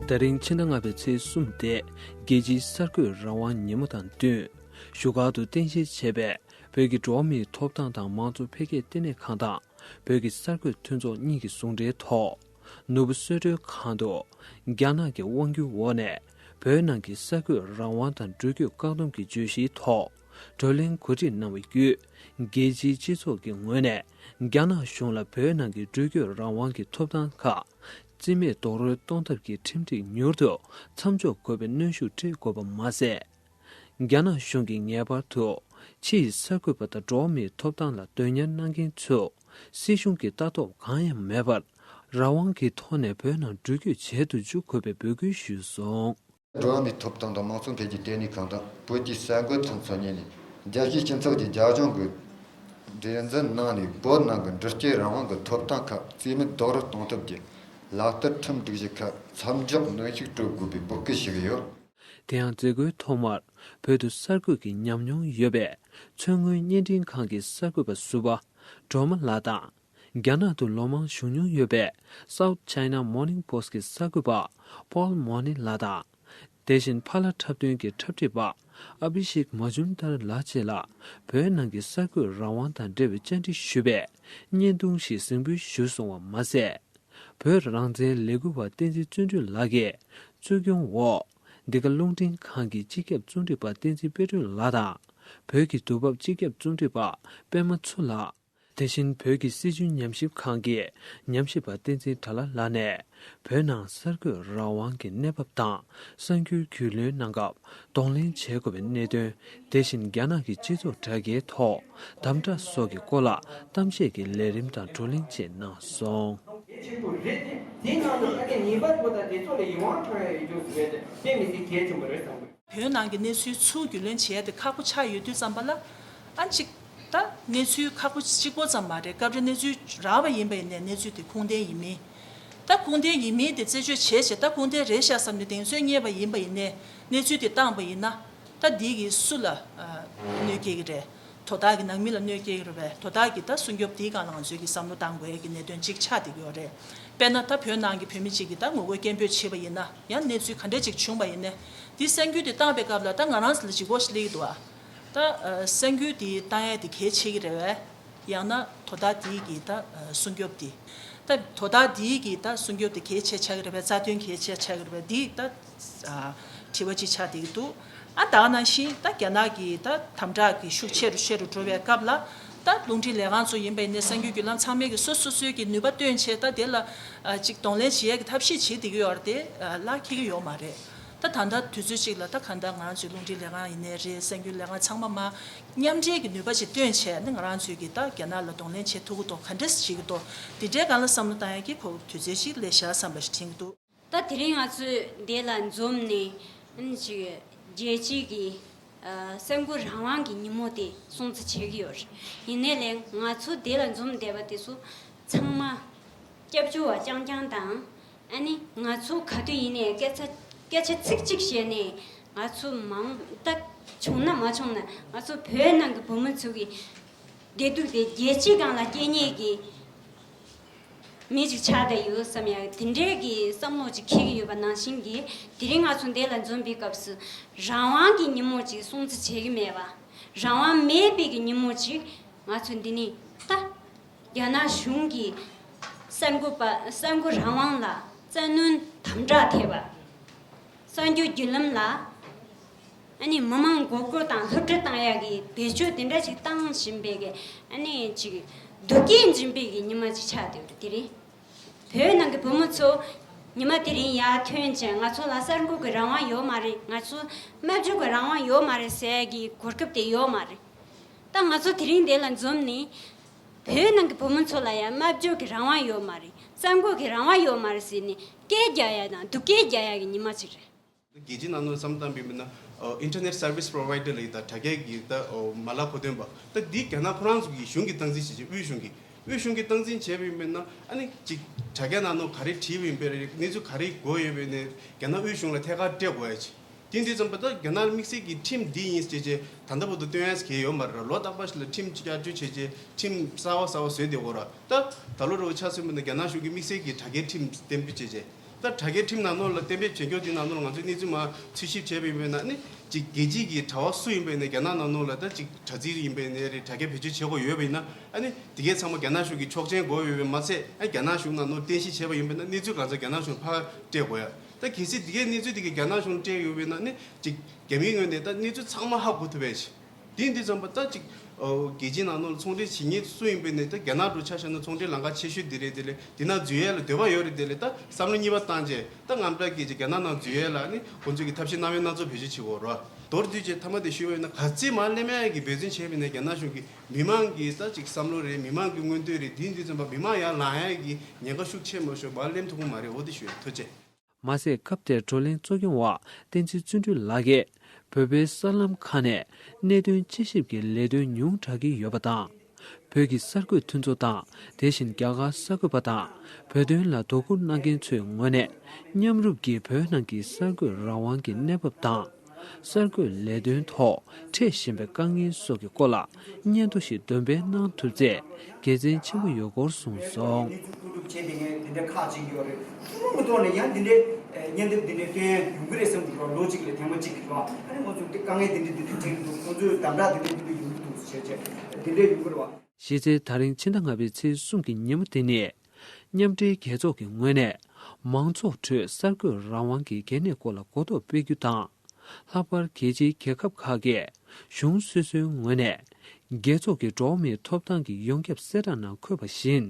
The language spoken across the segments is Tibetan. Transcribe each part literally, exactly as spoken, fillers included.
ད་རིང་ཕྱི་ཟླ་ལྔ་པའི་ཚེས་གསུམ་སྟེ་རྒྱལ་སྤྱིའི་གསར་འགོད་རང་དབང་ཉིན་མོ་དང་བསྟུན། བཞུགས་སྒར་དུ་རྟེན་གཞི་བྱས་པའི་བོད་ཀྱི་འགྲོ་བ་མིའི་ཐོབ་ཐང་དང་མང་གཙོ་འཕེལ་རྒྱས་ལྟེ་གནས་ཁང་དང་བོད་ཀྱི་གསར་འགོད་མཐུན་ཚོགས་གཉིས་ཀྱི་ཟུང་འབྲེལ་ཐོག་ནོར་བུ་གསོལ་མགྲོན་ཁང་དུ། རྒྱ་ནག་གི་དབང་སྒྱུར་འོག་ནས་བོད་ནང་གི་གསར་འགོད་རང་དབང་དང་འགྲུལ་སྐྱོད་བཀག་སྡོམ་གྱི་བརྗོད་གཞིའི་ཐོག་བགྲོ་གླེང་གོ་སྒྲིག་གནང་བའི་བརྒྱུད། རྒྱལ་སྤྱིའི་སྤྱི་ཚོགས་ཀྱི་ངོས་ནས་རྒྱ་ནག་གཞུང་ལ་བོད་ནང་གི་འགྲུལ་སྐྱོད་རང་དབང་གི་ཐོབ་ཐང་ཁག་རྩིས་མེད་རྡོག་རོལ་གཏོང་ཐབས་ཀྱི་ཁྲིམས་སྒྲིག་མྱུར་དུ་མཚམས་འཇོག་དགོས་པའི་གནོན་ཤུགས་སྤྲད་དགོས་པ་མ་ཟད། རྒྱ་ནག་གཞུང་གིས་ངེས་པར་དུ་ཕྱི་ཡི་གསར་འགོད་པ་དང་འགྲོ་བ་མིའི་ཐོབ་ཐང་ལ་དོན་གཉེར་གནང་མཁན་ཚོས་སྲིད་གཞུང་གི་ལྟ་རྟོག་གང་ཡང་མེད་པར་རང་དབང་གི་ཐོག་ནས་བོད་ནང་འགྲུལ་སྐྱོད་བྱེད་དུ་འཇུག་དགོས་པའི་འབོད་སྐུལ་ཞུས་སོང་། འགྲོ་བ་མིའི་ཐོབ་ཐང་དང་མང་གཙོ་འཕེལ་རྒྱས་ལྟེ་གནས་ཁང་དང་བོད་ཀྱི་གསར་འགོད་མཐུན་ཚོགས་གཉིས་ནས་རྒྱལ་སྤྱིའི་སྤྱི་ཚོགས་ཀྱི་རྒྱབ་ལྗོངས་ཀྱི་རེ་འདུན་གནང་ནས་བོད་ནང་གི་འགྲུལ་སྐྱོད་རང་དབང་གི་ཐོབ་ཐང་ཁག་རྩིས་མེད་རྡོག་རོལ་གཏོང་ཐབས་ཀྱི་ལག་བསྟར་ཁྲིམས་སྒྲིག་གཞི་ཁག་མཚམས་འཇོག་གནོན་ཤུགས་སྤྲོད་དགོས་པའི་འབོད་སྐུལ་ཞུ་གི་ཡོད། དེ་ཡང་མཛད་སྒོའི་ཐོག་མར་བོད་དུ་གསར་འགོད་ཀྱི་ཉམས་མྱོང་ཡོད་པའི་མཚོ་སྔོན་བརྙན་འཕྲིན་ཁང་གི་གསར་འགོད་པ་ཟུར་པ་སྒྲོལ་མ་ལགས་དང་། རྒྱ་ནག་ཏུ་ལོ་མང་བཞུགས་མྱོང་ཡོད་པའི་South China Morning Post གི་གསར་འགོད་པ་Paul Mone ལགས་དང་། དེ་བཞིན་ཕ་ལྷ་འཁྲབ་སྟོན་གྱི་འཁྲབ་ཁྲིད་པ་Abhishek Majumdar ལགས་བཅས་ལ་བོད་ནང་གི་གསར་འགོད་རང་དབང་དང་འབྲེལ་བའི་བཅར་འདྲི་ཞུས་པའི་བརྙན་ཐུང་ཞིག་གཟིགས་འབུལ་ཞུས་སོང་བ་མ་ཟད། བོད་རང་བཙན་ལས་འགུལ་བ་བསྟན་འཛིན་བརྩོན་འགྲུས་ལགས་ཀྱིས་གཙོ་སྐྱོང་འོག་འདི་ག་རླུང་འཕྲིན་ཁང་གི་སྤྱི་ཁྱབ་རྩོམ་སྒྲིག་པ་བསྟན་འཛིན་དཔལ་སྒྲོན་ལགས་དང་། བོད་ཀྱི་དུས་བབ་སྤྱི་ཁྱབ་རྩོམ་སྒྲིག་པ་པད་མ་མཚོ་ལགས། དེ་བཞིན་བོད་ཀྱི་སྲིད་བྱུས་ཉམས་ཞིབ་ཁང་གི་ཉམས་ཞིབ་པ་བསྟན་འཛིན་དགྲ་ལྷ་ལགས་ནས་བོད་ནང་གསར་འགོད་རང་དབང་གི་གནས་བབ་དང་གསར་འགྱུར་རྒྱུས་ལོན་གནང་སྐབས་གདོང་ལེན་བྱེད་དགོས་པའི་གནད་དོན། དེ་བཞིན་རྒྱ་ནག་གི་སྤྱི་ཚོགས་དྲ་རྒྱའི་ཐོག་དམ་དྲག་སོགས་ཀྱི་སྐོར་ལ་གཏམ་བཤད་ཀྱི་ལས་རིམ་དང་བགྲོ་གླེང་བཅས་གནང་སོང་། གལ་ཆེན་པོ་རེད་དེ། དེའི་ནང་དུ་ད་ལྟ་ངེས་པར་དུ་ད་དེ་ཚོ་ལ་ཡིད་དབང་འཕྲོག་ཡ་ཡོད་རྒྱུ་ཟེར་བས་དེ་དཔེ་མི་སྲིད་གལ་ཆེན་པོ་རེད་བསམ་གི། བོད་ནང་གི་གནས་ཚུལ་ཚུར་རྒྱུས་ལོན་བྱས་ཏེ་ཁག་པོ་ཆགས་ཡོད་དུས་ཙམ་པ་ལ། ཨ་གཅིག་ད་གནས་ཚུལ་ཁག་པོ་གཅིག་པོ་ཙམ་མ་རེད། སྐབས་རེ་གནས་ཚུལ་རགས་པ་ཡིན་པ་ཡིན་ནའི་གནས་ཚུལ་དེ་ཁུངས་ལྡན་ཡིན་མིན། ད་ཁུངས་ལྡན་ཡིན་མིན་དེ་རྩད་གཅོད་བྱས་བྱས་ད་ཁུངས་ལྡན་རེད་ཤག་བསམ་ནས་གདེང་ཚོད་རྙེད་པ་ཡིན་པ་ཡིན་ནའི་གནས་ཚུལ་དེ་བཏང་པ་ཡིན་ན། ད་འདི་གིས་སུ་ལ་ཨ་གནོད་སྐྱེལ་གི་རེད། དོ་བདག་གི་ནང་མི་ལ་གནོད་སྐྱེལ་གི་རེད་པས། དོ་བདག་གི་ད་སྲུང་སྐྱོབ་དེའི་སྒང་ལ་ང་ཚོས་ཀྱི་བསམ་བློ་བཏང་དགོས་ཡ་གི་གནད་དོན་གཅིག་ཆགས་བསྡད་ཀྱི་ཡོད་རེད། དཔེར་ན་ད་བོད་ནང་གི་བོད་མི་གཅིག་གིས་ད་ངོ་རྒོལ་སྐད་འབོད་བྱས་པ་ཡིན་ན་ཡང་གནས་ཚུལ་ག་འདྲ་ཅིག་བྱུང་བ་ཡིན་ནའི་དེ་གསར་འགྱུར་དེ་བཏང་པའི་སྐབས་ལ་ད་ང་རང་ཚོ་ལ་ལྗིད་ཁོག་ཞིག་སླེབས་ཀྱི་འདུག་ཨ། ད་ཨ་གསར་འགྱུར་དེ་བཏང་ཡ་དེ་གལ་ཆེ་གི་རེད་པས། ཡང་ན་དོ་བདག་དེའི་གི་ད་སྲུང་སྐྱོབ་དེ། ད་དོ་བདག་དེའི་གི་ད་སྲུང་སྐྱོབ་དེ་གལ་ཆེ་ཆགས་ཀྱི་རེད་པས། རྩ་དོན་གལ་ཆེ་ཆགས་ཀྱི་རེད་པས། འདི་ད་ཨ་དྲི་བ་ཅིག་ཆགས་བསྡད་ཀྱི་འདུག་ཨ་ད་ག་ནང་བཞིན་ད་རྒྱ་ནག་གི་ད་དམ་དྲག་གི་ཤུགས་ཆེ་རུ་ཆེ་རུ་འགྲོ་བའི་སྐབས་ལ། ད་རླུང་འཕྲིན་ལས་ཁང་ཚོ་ཡིན་པ་ཡིན་ནའི་གསར་འགྱུར་བརྒྱུད་ལམ་ཚང་མས་ཀྱི་སོ་སོ་སོའི་གི་ནུས་པ་བཏོན་བྱས་ད་དེ་ལ་ཨ་ཅིག་གདོང་ལེན་བྱེད་ཡས་ཀྱི་ཐབས་ཤེས་བྱེད་བསྡད་ཀྱི་ཡོད་རེད་དེ། ཨ་ལག་འཁེལ་གྱི་ཡོད་མ་རེད། ད་ད་ལྟ་དུས་ཚོད་གཅིག་ལ་ད་གང་ལྟར་ང་རང་ཚོའི་རླུང་འཕྲིན་ལས་ཁང་ཡིན་ནའི་རེད། གསར་འགྱུར་ལས་ཁང་ཚང་མ་མ་མཉམ་འབྲེལ་གྱི་ནུས་པ་ཅིག་བཏོན་བྱས་ནས་ང་རང་ཚོས་ཀྱི་ད་རྒྱ་ནག་ལ་གདོང་ལེན་བྱེད་ཐུབ་ཀྱི་འདུག་ག་འདྲས་བྱེད་ཀྱི་འདུག་དེ་འདྲའི་སྒང་ལ་བསམ་བློ་བཏང་ཡ་གི་ཁོ་དུས་ཚོད་ཅིག་སླེབས་ཤག་བསམ་པ་ཞིག་དྲན་གྱི་འདུག་ད་དེ་རིང་ང་ཚོས་འདི་ལ་འཛོམས་ནས་ཨ་ནི་ཅིག་རྒྱལ་སྤྱི་གི་ཨ་གསར་འགོད་རང་དབང་གི་ཉིན་མོ་དེ་སྲུང་བརྩི་བྱེད་ཀྱི་ཡོད་རེད། ཡིན་ནའི་ལས་ང་ཚོ་འདི་ལ་འཛོམས་བསྡད་པ་དེ་ཚོ་ཚང་མ་སྐྱབས་བཅོལ་བ་རྐྱང་རྐྱང་དང་། ཨ་ནི་ང་ཚོ་ག་དུས་ཡིན་ནའི་སྐད་ཆ་སྐད་ཆ་ཚིག་གཅིག་བཤད་ནས་ང་ཚོ་མང་ད་བྱུང་ན་མ་བྱུང་ན་ང་ཚོ་བོད་ནང་གི་བུ་མོ་ཚོ་གི་བདེ་སྡུག་དེ་རྒྱལ་སྤྱིའི་སྒང་ལ་སྐྱེལ་མཁན་གྱི་མི་ཅིག་ཆགས་བསྡད་ཡོད་བསམ་ཡ་དེ་འདྲའི་གི་བསམ་བློ་ཅིག་འཁྱེར་གྱི་ཡོད་པ་ནང་བཞིན་གྱི་དེ་རིང་ང་ཚོ་འདི་ལ་འཛོམས་པའི་སྐབས་སུ་རང་དབང་གི་ཉིན་མོ་ཅིག་སྲུང་བརྩི་བྱེད་ཀྱི་མེད་པ། རང་དབང་མེད་པའི་གི་ཉིན་མོ་ཅིག་ང་ཚོ་འདི་ནས་ད་རྒྱ་ནག་གཞུང་གི་གསར་འགོད་པ་གསར་འགོད་རང་དབང་ལ་བཙན་གནོན་དམ་དྲག་ཐེབས་པ། གསར་འགྱུར་བརྒྱུད་ལམ་ལ་ཨ་ནི་མི་མང་མགོ་སྐོར་དང་སློབ་ཁྲིད་བཏང་ཡག་གི་བེད་སྤྱོད་དེ་འདྲ་ཞིག་བཏང་བཞིན་པའི་གི་ཨ་ནི་ཅིག་སྡུག་སྐད་འབྱིན་པའི་གི་ཉི་མ་ཅིག་ཆགས་བསྡད་འདུག་དེ་རིང་བོད་ནང་གི་བུ་མོ་ཚོ་ཉི་མ་དེ་རིང་ཡར་ཐོན་ཅིང་ང་ཚོ་ལ་གསར་འགོད་ཀྱི་རང་དབང་ཡོད་མ་རེད། ང་ཚོ་སྨྲ་བརྗོད་ཀྱི་རང་དབང་ཡོད་མ་རེད་ཟེར་ཡག་གི་གོ་སྐབས་དེ་ཡོད་མ་རེད། ད་ང་ཚོ་དེ་རིང་འདི་ལ་འཛོམས་ནས་བོད་ནང་གི་བུ་མོ་ཚོ་ལ་ཡང་སྨྲ་བརྗོད་ཀྱི་རང་དབང་ཡོད་མ་རེད། གསར་འགོད་ཀྱི་རང་དབང་ཡོད་མ་རེད་ཟེར་ནས་སྐད་རྒྱག་ཡ་དང་སྡུག་སྐད་རྒྱག་ཡ་གི་ཉི་མ་ཅིག་རེད། རྒྱལ་སྤྱིའི་ནང་ལ་བསམ་བཏང་བའི་མིན་ན་ཨ་internet service provider ལ་ཡི་ད་དྲ་རྒྱའི་གི་ད་ཨ་མ་ལག་མཁོ་འདོན་པ་ད་འདི་རྒྱ་ནག་ཁོ་རང་ཚོ་གི་གཞུང་གིས་སྟངས་འཛིན་བྱེད་ཀྱི། དབུས་གཞུང་གིས་དབུས་གཞུང་གིས་སྟངས་འཛིན་བྱས་པའི་མིན་ན་ཨ་ནི་ཅིག་དྲ་རྒྱ་ནང་ནང་ག་རེ་བྲིས་པ་ཡིན་པའི་གནས་ཚུལ་ག་རེ་དགོས་ཡོད་པའི་ནས་རྒྱ་ནག་དབུས་གཞུང་ལ་ཐད་ཀར་སྤྲད་དགོས་ཡ་ཅིག་དེ་འདི་ཙམ་པ་ད་རྒྱ་ནག་དམིགས་བསལ་གྱི་ཁྲིམས་འདི་ཡིན་ཅེས་ཅེས་ད་ལྟ་བར་དུ་སྟོན་ཡས་གལ་ཡོད་མ་རེད་ར། ལོ་རྟག་པར་ཞིག་ལ་ཁྲིམས་བསྐྱར་བཅོས་བྱས་ཅེས་ཁྲིམས་གསར་བ་གསར་བ་བཟོས་བསྡད་ཡོད་ར། ད་ད་ལོ་རུ་ཆ་མཚོན་པ་ན་རྒྱ་ནག་གཞུང་གིས་དམིགས་བསལ་གྱི་དྲ་རྒྱའི་ཁྲིམས་གཏན་འབེབས་བྱས་ཅེས་ ད་དྲ་རྒྱའི་ཁྲིམས་ནང་ལོགས་ལ་གཏན་འབེབས་བྱེད་རྒྱུ་དེ་ནང་ལོགས་ལ་ང་ཚོས་གནས་ཚུལ་མར་འཚོལ་ཞིབ་བྱས་པ་ཡིན་པས་ན་ནི་ཅིག་རྒྱལ་སྤྱིའི་གི་དྲ་བ་སུ་ཡིན་པས་ནས་རྒྱ་ནག་ནང་ལོགས་ལ་ད་ཅིག་དྲ་ཚིགས་ཡིན་པས་ནས་རེད་དྲ་རྒྱ་བེད་སྤྱོད་བྱེད་དགོས་ཡོད་པ་ཡིན་ན་ཨ་ནི་དེ་གའི་ཚང་མ་རྒྱ་ནག་གཞུང་གི་ཆོག་མཆན་དགོས་ཡོད་པས་མ་ཚད་ཨ་རྒྱ་ནག་གཞུང་ནང་ལོགས་རྟེན་གཞི་བྱས་པ་ཡིན་པས་ན་གནས་ཚུལ་གང་ཚང་རྒྱ་ནག་གཞུང་ཕར་སྤྲད་དགོས་ཡ། ད་གལ་སྲིད་དེ་གའི་གནས་ཚུལ་དེ་གའི་རྒྱ་ནག་གཞུང་སྤྲད་ཡོད་པས་ན་ནི་ཅིག་རྒྱ་མིའི་ངོས་ནས་ད་གནས་ཚུལ་ཚང་མ་ཧ་གོ་ཐུབ་པ་ཡ་ཞིག་དེ་འདི་ཙམ་པ་ད་ཅིག་ཨོ་རྒྱལ་སྤྱིའི་ནང་ལོགས་ཚོང་འབྲེལ་བྱེད་མཁན་སུ་ཡིན་པའི་ནས་ད་རྒྱ་ནག་འགྲོ་ཆ་བཞག་ན་ཚོང་འབྲེལ་ལམ་ཁ་ཆེ་ཤོས་འདི་རེད་དེ་ལས་འདི་ན་འཛུལ་ཡས་ལ་འདོད་པ་ཡོད་རེད་དེ་ལས་ད་བསམ་བློ་གཉིས་པ་བཏང་རྗེས་ད་རྔམ་སྐྲག་སྐྱེས་རྗེས་རྒྱ་ནག་ནང་འཛུལ་ཡས་ལ་ནི་ཁོང་ཚོས་ཀྱི་ཐབས་ཤེས་སྣ་བའི་སྣ་ཚོགས་བེད་སྤྱོད་བྱེད་དགོས་རོ། མདོར་བསྡུས་རྗེས་མཐའ་མ་དེ་ཞུས་པ་ཡིན་ན་ག་ཚད་མར་སླེབས་ཡས་ཀྱི་འབད་བརྩོན་བྱས་པའི་ནས་རྒྱ་ནག་གཞུང་གིས་མི་མང་གི་ད་ཅིག་བསམ་བློ་རེད་མི་མང་གི་མངོན་འདོད་རེད་དེ་འདི་ཙམ་པ་མི་མང་ཡར་ལངས་ཡས་ཀྱི་ཉེན་ཁ་ཤུགས་ཆེ་མ་ཤོར་མར་སླེབས་ཐུབ་ཀྱི་མ་རེད། འོ་དེ་ཞུ་ཡས་ཐུགས་རྗེ་ཆེ། མ་ཟད་སྐབས་དེར་བགྲོ་གླེང་གཙོ་སྐྱོང་བ་བསྟན་འཛིན་བརྩོན་འགྲུས་ལགས་ཀྱིས་བོད་པའི་གསར་ལམ་ཁག་ནས་གནད་དོན་དཔྱད་ཞིབ་ཀྱི་ལས་དོན་ཉུང་དྲགས་ཀྱི་ཡོད་པ་དང་། བོད་ཀྱི་གསར་འགོད་མཐུན་ཚོགས་དང་དེ་བཞིན་རྒྱ་གར་གསར་འགོད་པ་དང་བོད་དོན་ལ་དོ་ཁུར་གནང་མཁན་ཚོའི་ངོས་ནས་མཉམ་རུབ་ཀྱིས་བོད་ནང་གི་གསར་འགོད་རང་དབང་གི་གནས་བབ་དང་། གསར་འགོད་ལས་དོན་ཐོག་འཕྲད་བཞིན་པའི་དཀའ་ངལ་སོགས་ཀྱི་སྐོར་ལ་སྙན་ཐོ་ཞིག་འདོན་སྤེལ་གནང་ཐུབ་ཚེ་དགེ་མཚན་ཆེན་པོ་ཡོད་སྐོར་གསུངས་སོང་། གནས་ཚུལ་བཀོད་སྒྲུབ་བྱས་དེ་ངས་དེ་འདྲ་ཁག་ཅིག་ཡོད་རེད། ཐུན་མོང་གི་ཐོག་ནས་ཡང་དེ་འདྲའི་ཨེ་བརྙན་དེབ་འདི་འདྲའི་སྟོན་ཡོང་གི་རེད་བསམ་གྱི་རེད་བ། ལོ་གཅིག་ལ་ཐེངས་མ་གཅིག་གི་རེད་བ། ཨ་ནི་ང་ཚོ་དེ་དཀའ་ངལ་དེ་འདྲ་དེ་འདྲ་འཕྲད་ཀྱི་འདུག་ཁོང་ཚོས་དམ་དྲག་དེ་འདྲ་དེ་འདྲ་ཡོང་གི་འདུག་ཟེར་བྱས་བྱས་དེ་འདྲ་ཡོང་གི་རེད་བ། གཞི་རྩའི་ད་རིང་ཕྱི་ཟླ་ལྔ་པའི་ཚེས་གསུམ་གྱི་ཉིན་མོ་དེ་ནི། མཉམ་འབྲེལ་རྒྱལ་ཚོགས་ཀྱི་ངོས་ནས་མང་ཚོགས་ཁྲོད་གསར་འགོད་རང་དབང་གི་གལ་གནད་སྐོར་ལ་གོ་རྟོགས་སྤེལ་རྒྱུ་དང་། ལྷག་པར་རྒྱལ་སྤྱིའི་རྒྱལ་ཁབ་ཁག་གིས་གཞུང་སོ་སོའི་ངོས་ནས་རྒྱལ་ཚོགས་ཀྱི་འགྲོ་བ་མིའི་ཐོབ་ཐང་གི་ཡོངས་ཁྱབ་གསལ་བསྒྲགས་ནང་འཁོད་པ་བཞིན།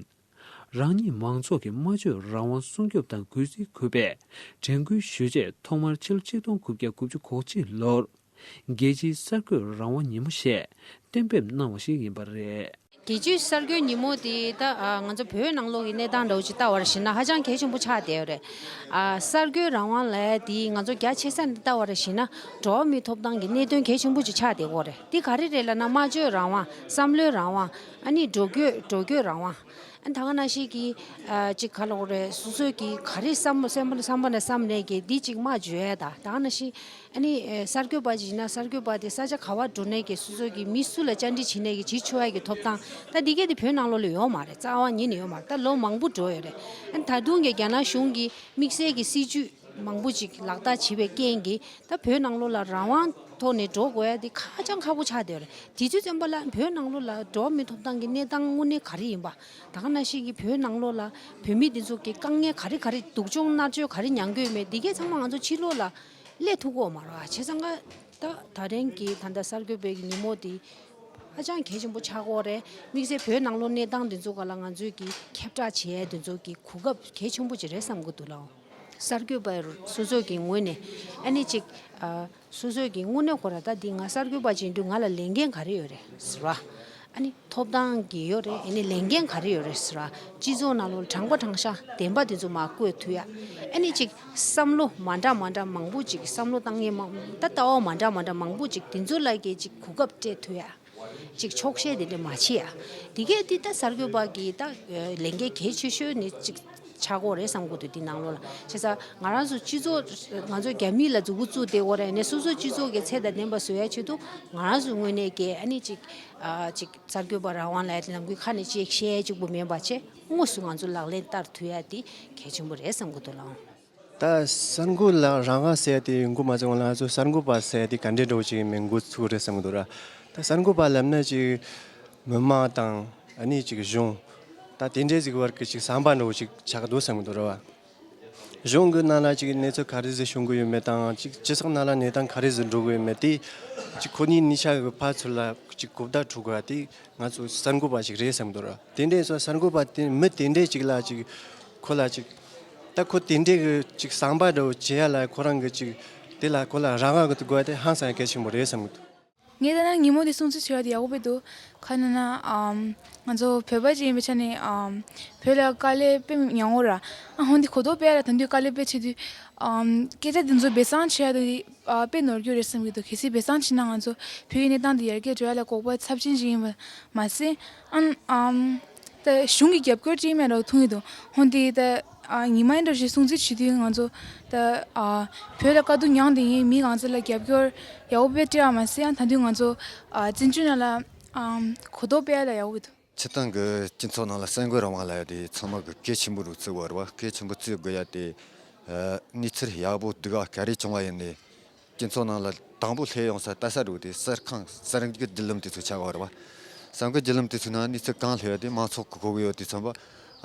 རང་ཉིད་མང་ཚོགས་ཀྱི་སྨྲ་བརྗོད་རང་དབང་སྲུང་སྐྱོབ་དང་གུས་བརྩི་དགོས་པའི་དྲན་སྐུལ་ཞུ་ཆེད་ཐོག་མར་ཕྱི་ལོ་ཆིག་སྟོང་དགུ་བརྒྱ་དགུ་བཅུ་གོ་གཅིག་ལོར་རྒྱལ་སྤྱིའི་གསར་འགོད་རང་དབང་ཉིན་མོ་ཞེས་གཏན་འབེབས་གནང་བ་ཞིག་ཡིན་པ་རེད། རྒྱལ་སྤྱིའི་གསར་འགོད་ཉིན་མོ་དེ་ད་ཨ་ང་ཚོ་བོད་ནང་ལོགས་ཀྱི་གནས་སྟངས་འདྲ་བོ་ཅིག་ལྟ་བར་ཞེན་ན་ཧ་ཅང་གལ་ཆེན་པོ་ཆགས་བསྡད་ཡོད་རེད། ཨ་གསར་འགོད་རང་དབང་ལབ་ཡ་དེ་ང་ཚོ་རྒྱ་ཆེ་ས་ནས་ལྟ་བར་ཞེན་ན་འགྲོ་བ་མིའི་ཐོབ་ཐང་གི་གནད་དོན་གལ་ཆེན་པོ་ཅིག་ཆགས་བསྡད་ཡོད་རེད། དེ་ག་རེ་རེད་ལབ་ན་སྨྲ་བརྗོད་རང་དབང་བསམ་བློའི་རང་དབང་ཨ་ནི་འགྲོ་སྐྱོད་འགྲོ་སྐྱོད་རང་དབང་། ཨ་ད་ག་ནང་བཞིན་གྱི་ཨ་ཅིག་ག་ལབ་དགོས་རེད། སོ་སོས་ཀྱི་ག་རེ་བསམ་བསམ་པ་བསམ་པ་ནས་བསམ་ནས་ཀྱི་འདི་ཅིག་སྨྲ་བརྗོད་ཡ་ད་ད་ག་ནང་བཞིན་ཨ་ནི་ཨ་གསར་འགོད་པ་ཅིག་ཡིན་ན་གསར་འགོད་པ་དེ་ས་ཆ་ག་བ་འགྲོ་ནས་ཀྱི་སོ་སོ་གི་མི་སུ་ལ་བཅར་འདྲི་བྱེད་ནས་ཀྱི་བྱེད་ཆོག་ཡ་གི་ཐོབ་ཐང་ད་འདི་གས་དེ་བོད་ནང་ལོགས་ལ་ཡོད་མ་རེད། རྩ་བ་ཉིད་ནས་ཡོད་མ་རེད། ད་ལོ་མང་པོ་འགྲོ་ཡོད་རེད། ཨ་ད་དུང་གི་རྒྱ་ནག་གཞུང་གི་དམིགས་བསལ་གྱི་སྲིད་ཇུས་མང་པོ་ཅིག་ལག་བསྟར་བྱེད་པའི་རྐྱེན་གྱིས་ད་བོད་ནང་ལོགས་ལ་རང་དབང་ཐོག་ནས་འགྲོ་དགོས་ཡ་དེ་ཧ་ཅང་ཁག་པོ་ཆགས་བསྡད་ཡོད་རེད། དུས་ཚོད་ཙམ་པ་ལ་བོད་ནང་ལོགས་ལ་འགྲོ་བ་མིའི་ཐོབ་ཐང་གི་གནས་སྟངས་དངོས་གནས་ག་རེ་ཡིན་པ། ད་ག་ནང་བཞིན་གྱི་བོད་ནང་ལོགས་ལ་བོད་མི་འདི་ཚོ་གི་དཀའ་ངལ་ག་རེ་ག་རེ་སྡུག་སྦྱོང་མནར་གཅོད་ག་རེ་མྱངས་ཀྱི་ཡོད་མེད་འདི་གས་ཚང་མ་ང་ཚོ་ཕྱི་ལོགས་ལ་སླེབས་ཐུབ་ཀྱི་ཡོད་མ་རེད་བ། བྱས་ཙང་ཀ་ད་ད་རིང་གི་ད་ལྟ་གསར་འགོད་པའི་གི་ཉིན་མོ་འདི་ཧ་ཅང་གལ་ཆེན་པོ་ཆགས་ཀྱི་ཡོད་རེད། དམིགས་བསལ་བོད་ནང་ལོགས་གནས་སྟངས་འདི་ཚོ་སྒང་ལ་ང་ཚོས་གི་ཁྱབ་བསྒྲགས་བྱེད་ཡས་འདི་ཚོ་གི་གོ་སྐབས་གལ་ཆེན་པོ་ཅིག་རེད་བསམ་གྱི་འདུག་ལགས། གསར་འགོད་པ་སོ་སོ་གི་ངོས་ནས་ཨ་ནི་ཅིག་ཨ། སོ་སོས་ཀྱི་དངོས་གནས་ཁོ་ར་ད་འདི་ང་གསར་འགོད་པ་ཅིག་ཡིན་དུས་ང་ལ་ལས་འགན་ག་རེ་ཡོད་རེད་ཟེར་བ། ཨ་ནི་ཐོབ་ཐང་གི་ཡོད་རེད། ཨ་ནི་ལས་འགན་ག་རེ་ཡོད་རེད་ཟེར་བ། སྤྱི་ཚོགས་ནང་ལོགས་དྲང་པོ་དྲང་བཞག་བདེན་པ་དེ་ཚོ་མར་བཀོད་ཐུབ་ཡ། ཨ་ནི་ཅིག་བསམ་བློ་མ་འདྲ་མ་འདྲ་མང་པོ་ཅིག་བསམ་བློ་བཏང་ཡས་མང་ད་ལྟ་བ་མ་འདྲ་མ་འདྲ་མང་པོ་ཅིག་དེ་ཚོ་ལ་གི་ཅིག་གོ་སྐབས་སྤྲད་ཐུབ་ཡ། ཅིག་འཁྱོག་བཤད་དེ་འདྲ་མ་བྱེད་ཡ། དེ་གས་དེ་ད་གསར་འགོད་པ་གི་ད་ལས་འགན་གལ་ཆེ་ཤོས་ནི་ཅིག་ཆགས་ཀྱི་ཡོད་རེད་བསམ་གྱི་འདུག་དེ་ནང་ལོགས་ལ་བྱས་ཙང་ང་རང་ཚོ་སྤྱི་ཚོགས་ང་ཚོ་རྒྱ་མི་ལ་མཛུབ་གུ་བཙུགས་བསྡད་ཀྱི་ཡོད་རེད། ནས་སོ་སོ་སྤྱི་ཚོགས་ཀྱི་ཚད་དང་ལྡན་པ་བཟོ་ཡ་ཆེད་དུ་ང་རང་ཚོའི་ངོས་ནས་ཀྱི་ཨ་ནི་ཅིག་ཨ་ཅིག་གསར་འགོད་པ་རང་དབང་ལ་ལམ་གུའི་ཁ་ནས་ཅིག་བཤད་ཡ་གཅིག་པུ་མིན་པ་བྱས་དངོས་སུ་ང་ཚོ་ལག་ལེན་བསྟར་ཐུབ་ཡ་དེ་གལ་ཆེན་པོ་རེད་བསམ་གྱི་འདུག་ལགས། ད་གསར་འགོད་ལ་རང་དབང་ཟེར་ཡ་དེ་ཡོང་གི་མ་ཚད་ང་ཚོ་གསར་འགོད་པ་ཟེར་ཡ་དེ་ག་འདྲའི་འདྲ་བོ་ཅིག་མིང་འགོ་ཚུགས་རེད་བསམ་གྱི་འདུག་ར། ད་གསར་འགོད་པ་ལབ་ན་ཅིག་མི་མང་དང་ཨ་ནི་ཅིག་གཞུང་ད་དེ་འདྲའི་ཟིག་བར་གྱི་ཅིག་ཟམ་པ་འདྲ་བོ་ཅིག་ཆགས་འདུག་བསམ་གྱི་འདུག་ར་བ། གཞུང་གི་ནང་ལ་ཅིག་གནས་ཚུལ་ག་རེ་ཟིག་བྱུང་གི་ཡོད་མེད་དང་ཅིག་སྤྱི་ཚོགས་ནང་ལ་གནས་སྟངས་ག་རེ་ཟིག་འགྲོ་གི་ཡོད་མེད་དེ་ཅིག་ཁོ་གཉིས་གཉིས་ཆ་གི་ཕར་ཚུར་ལ་ཅིག་གོ་བརྡ་འཕྲོད་དགོས་པ་དེ། ང་ཚོ་གསར་འགོད་པ་ཞིག་རེད་བསམ་གྱི་འདུག་ར། དེ་འདྲའི་སོ་གསར་འགོད་པ་དེ་མི་དེ་འདྲའི་ཅིག་ལ་ཅིག་ཁོ་ལ་ཅིག་ད་ཁོ་དེ་འདྲའི་གི་ཅིག་བསམ་པ་འདྲ་བོ་བྱེད་ཡ་ལ་ཁོ་རང་གི་ཅིག་དེ་ལ་ཁོ་ལ་རང་དབང་གི་དགོས་ཡ་དེ་ཧང་སང་ཡ་གལ་ཆེན་པོ་རེད་བསམ་གྱི་འདུག་ངས་ད་ནང་ཉིན་མོ་དེ་སྲུང་བརྩི་བྱེད་ཡ་དེ་ཡག་པོ་དཔེ་འདུག་ག་ན་ན་ཨམ་ང་ཚོ་བོད་པ་ཅིག་ཡིན་པའི་ཆ་ནས་ཨམ་བོད་ལ་དཀའ་ལས་དཔེ་མི་ཉུང་བོ་ར། ཨ་ཧོན་དེ་གོ་རྟོགས་སྤེལ་ཡ་ལ་ད་དུང་དཀའ་ལས་དཔེ་བྱེད་དུས་ཨམ་སྐད་ཆ་དེ་ཚོ་སྦས་གསང་བྱེད་ཡ་དེ། ཨ་དཔེ་ནོར་རྒྱུ་རེད་བསམ་གྱི་འདུག་གལ་སྲིད་སྦས་གསང་བྱས་ན་ང་ཚོ་བོད་ཡིག་གནས་སྟངས་འདི་ཡར་རྒྱས་འགྲོ་ཡ་ལ་དགོས་པ་ཚབས་ཆེན་ཞིག་ཡིན་པ་མ་ཟད། ཨ་ཨམ་ད་གཞུང་གི་རྒྱབ་སྐྱོར་ཅིག་མེད་རོགས་མཐོང་གི་འདུག་ཧོན་དེ་ད་ཨ་ཉི་མ་ཡིན་འདྲ་ཞིག་སྲུང་བརྩི་བྱེད་དུས་ང་ཚོ་ད་ཨ་བོད་ལ་དཀའ་སྡུག་མྱངས་བསྡད་མཁན་མི་གང་ཚོ་ལ་རྒྱབ་སྐྱོར་ཡག་པོ་དཔེ་སྤྲད་པ་མ་ཟད། ཨ་ད་དུང་ང་ཚོ་ཨ་བཙན་བྱོལ་ནང་ལ་ཨམ་གོ་རྟོགས་སྤེལ་ཡ་ལ་ཡག་པོ་གི་འདུག་སྤྱིར་བཏང་གི་སྤྱི་ཚོགས་ནང་ལ་གསར་འགོད་རང་དབང་ལབ་ཡ་དེ་ཚང་མ་གི་གལ་ཆེན་པོ་རུ་བརྩི་བ་རེད་བ། གལ་ཆེན་པོ་བརྩི་དགོས་ཡ་དེ་ ཨ། གནས་ཚུལ་ཡག་པོ་སྡུག་ག་ག་རེ་བྱུང་བ་ཡིན་ནའི་སྤྱི་ཚོགས་ནང་ལ་དང་པོ་སླེབས་ཡོང་ས་ལྟ་ས་འགྲོ་དེ་གསར་ཁང་གསར་འགྱུར་བརྒྱུད་ལམ་དེ་ཚོ་ཆགས་ཡོད་རེད་བ། གསར་འགྱུར་བརྒྱུད་ལམ་དེ་ཚོའི་ནང་གནས་ཚུལ་གང་སླེབས་ཡོད་དེ་མང་ཚོགས་ཀྱིས་གོ་གི་ཡོད་དུས་ཙམ་པ།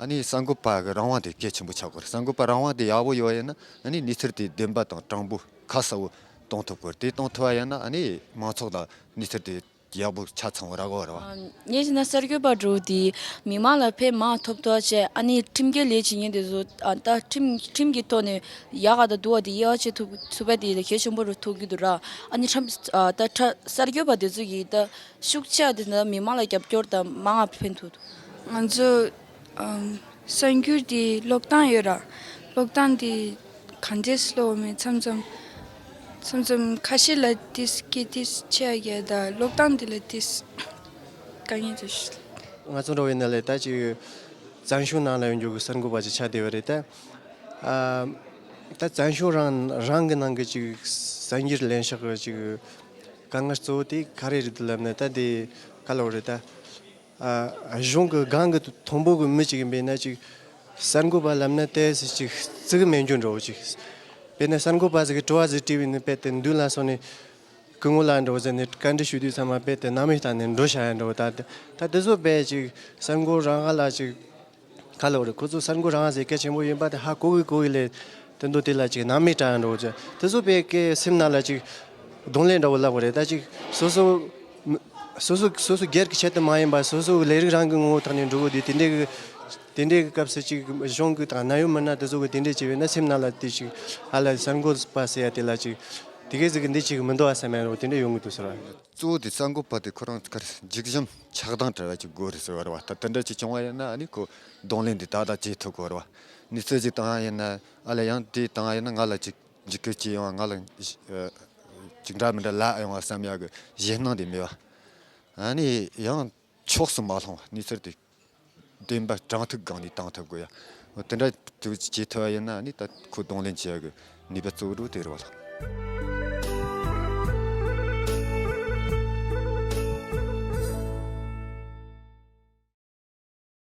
ཨ་ནི་གསར་འགོད་པ་གི་རང་དབང་དེ་གལ་ཆེན་པོ་ཆགས་ཀྱི་ཡོད་རེད། གསར་འགོད་པ་རང་དབང་དེ་ཡག་པོ་ཡོད་ཡིན་ན་ཨ་ནི་གནས་ཚུལ་དེ་བདེན་པ་དང་དྲང་པོ་ཁ་གསལ་པོ་གཏོང་ཐུབ་ཀྱི་རེད། དེ་གཏོང་ཐུབ་པ་ཡིན་ན་ཨ་ནི་མང་ཚོགས་ལ་གནས་ཚུལ་དེ་ཡག་པོ་ཆ་ཚང་བ་རག་གི་ཡོད་རེད་བ། ཨ། ངས་བྱས་ན་གསར་འགོད་པ་འདྲ་བོ་དེ་མི་མང་ལ་ཕན་མང་ཐོབ་ཐུབ་བྱས། ཨ་ནི་ཁྲིམས་འགལ་ལས་བྱེད་མཁན་དེ་ཚོ། ཨ། ད་ཁྲིམས་ཁྲིམས་ཀྱི་ཐོག་ནས་ཡག་ག་དང་སྡུག་ག་དེ་དབྱེ་བ་ཕྱེ་ཐུབ་ཐུབ་པ་དེ་ལ་གལ་ཆེན་པོ་རུ་མཐོང་གི་འདུག་ར། ཨ་ནི་ཁྲིམས། ཨ། ད་ཁྲ་གསར་འགོད་པ་དེ་ཚོ་གིས་ད་ཤུགས་ཆེ་བ་དེ་ད་མི་མང་ལ་རྒྱབ་སྐྱོར་དང་མང་ང་ཕན་ཐོགས་འདུག་ང་ཚོ། ཨམ། གསར་འགྱུར་དེ་ཀློག་སྟངས་ཡོད་ར། ཀློག་སྟངས་དེ་ག་འདྲས་ཀློག་མེད། མཚམས་མཚམས། མཚམས་མཚམས་ཁ་ཤས་ལ་དེ་སྐད་དེ་ཆེ་བ་རྒྱག་ད་ཀློག་སྟངས་དེ་ལ་དེ་དཀའ་ངལ་དེ་ཞིག་ང་ཚོ་འགྲོ་བའི་ནང་ལ་ད་ཅིག་བཙན་བྱོལ་ནང་ལ་ཡོང་རྒྱུ་གི་གསར་འགོད་པ་ཅིག་ཆགས་བསྡད་པ་རེད་ད། ཨ། ད་བཙན་བྱོལ་རང་རང་གི་ནང་གི་ཅིག་གསར་འགྱུར་ལེན་ཕྱོགས་ཀྱི་ཅིག་དཀའ་ངལ་གཙོ་བོ་དེ་ག་རེ་རེད་འདུག་ལབ་ན། ད་དེ་ག་ལབ་རེད་ད། ཨ། གཞུང་གི་སྒང་གི་མཐོན་པོ་གི་མི་ཅིག་ཡིན་པས་ན་ཅིག་གསར་འགོད་པ་ལབ་ན་ཏོག་ཙམ་ཅིག་བརྩི་གི་མེད་རྒྱུ་འདྲ་བོ་ཅིག་དཔེར་ན་གསར་འགོད་པ་ཟིག་གིས་དྲི་བ་ཟིག་དྲིས་པས་ན་དཔེ་དེ་མདུན་ལ་སོང་ནས་སྐུ་ངོ་ལགས་འདྲ་བོ་ཟེར་ནས་བཀའ་འདྲི་ཞུ་དུས་ཚང་མ་དཔེ་དེ་སྣང་མེད་བཏང་ནས་འགྲོ་བཞག་ཡ་འདྲ་བོ། ད་ད་དེ་ཚོ་དཔེ་ཅིག་གསར་འགོད་རང་དབང་ལ་ཅིག་ག་ལབ་རེད། ཁོ་ཚོ་གསར་འགོད་རང་དབང་ཟེར་གལ་ཆེན་པོ་ཡིན་པ་དེ་ཧ་གོ་གི་གོ་གི་ལས། དེ་འདུག་དེ་ལ་ཅིག་སྣང་མེད་བཏང་ཡ་འདྲ་བོ་ཅིག་དེ་ཚོ་དཔེ་ཀའི་སེམས་ནང་ལ་ཅིག་གདོང་ལེན་འདྲ་བོ་ལབ་དགོས་རེད། ད་ཅིག་སོ་སོ་སོ་སོ་སོ་སོ་སྒེར་གྱི་ཆེད་དུ་མ་ཡིན་པ་སོ་སོའི་ལས་རིགས་རང་གི་ངོ་བོ་ཐོག་ནས་འགྲོ་གི་དུས། དེ་འདྲའི་གི་དེ་འདྲའི་གི་སྐབས་སུ་ཅིག་གཞུང་གི་དང་གནད་ཡོད་མི་སྣ་དེ་ཚོ་གི་དེ་འདྲའི་བྱས་པས་ན་སེམས་ནང་ལ་དེ་ཅིག་ཧ་ལས་གསར་འགོད་པ་ཟེར་ཡ་དེ་ལ་ཅིག་དེ་གས་ཟིག་གི་འདི་ཅིག་མི་འདུག་ཨ་བསམ་ཡ་འདྲ་བོ་དེ་འདྲ་ཡོང་གི་འདུག་ཟེར་བ། གཙོ་བོ་དེ་གསར་འགོད་པ་དེ་ཁོ་རང་གར་འཇིགས་ཞུམ་ཆགས་སྡང་བྲལ་བ་ཅིག་དགོས་རེད་ཟེར་བ་རེད་བ། ད་དེ་འདྲ་ཅིག་བྱུང་བ་ཡིན་ན་ཨ་ནི་ཁོ་གདོང་ལེན་དེ་ཏག་ཏག་བྱེད་ཐུབ་དགོས་རེད་བ། གནས་ཚུལ་ཅིག་བཏང་ཡ་ཡིན་ན་ཨ་ལས་ཡང་དེ་བཏང་ཡ་ཡིན་ན་ང་ལ་ཅིག་འཇིགས་སྐུལ་བྱས་ཡོང་བ། ང་ལ་ཅིག་འདྲ་མི་འདྲ་ལབ་ཡོང་བ་བསམ་ཡ་གི་ཞེད་སྣང་དེ་མེད་བ། ཨ་ནི་ཡང་ཕྱོགས་སུ་མ་ལྷུང་བ། གནས་ཚུལ་དེ་བདེན་པ་དྲང་ཐུག་སྒང་ནས་བཏང་ཐུབ་དགོས་ཡ། དེ་འདྲ་དུ་བྱེད་ཐུབ་པ་ཡིན་ན་ཨ་ནི་ད་ཁོ་གདོང་ལེན་བྱེད་ཡ་གི་ནུས་པ་གཙོ་བོ་དེ་རེད་བ་ལགས།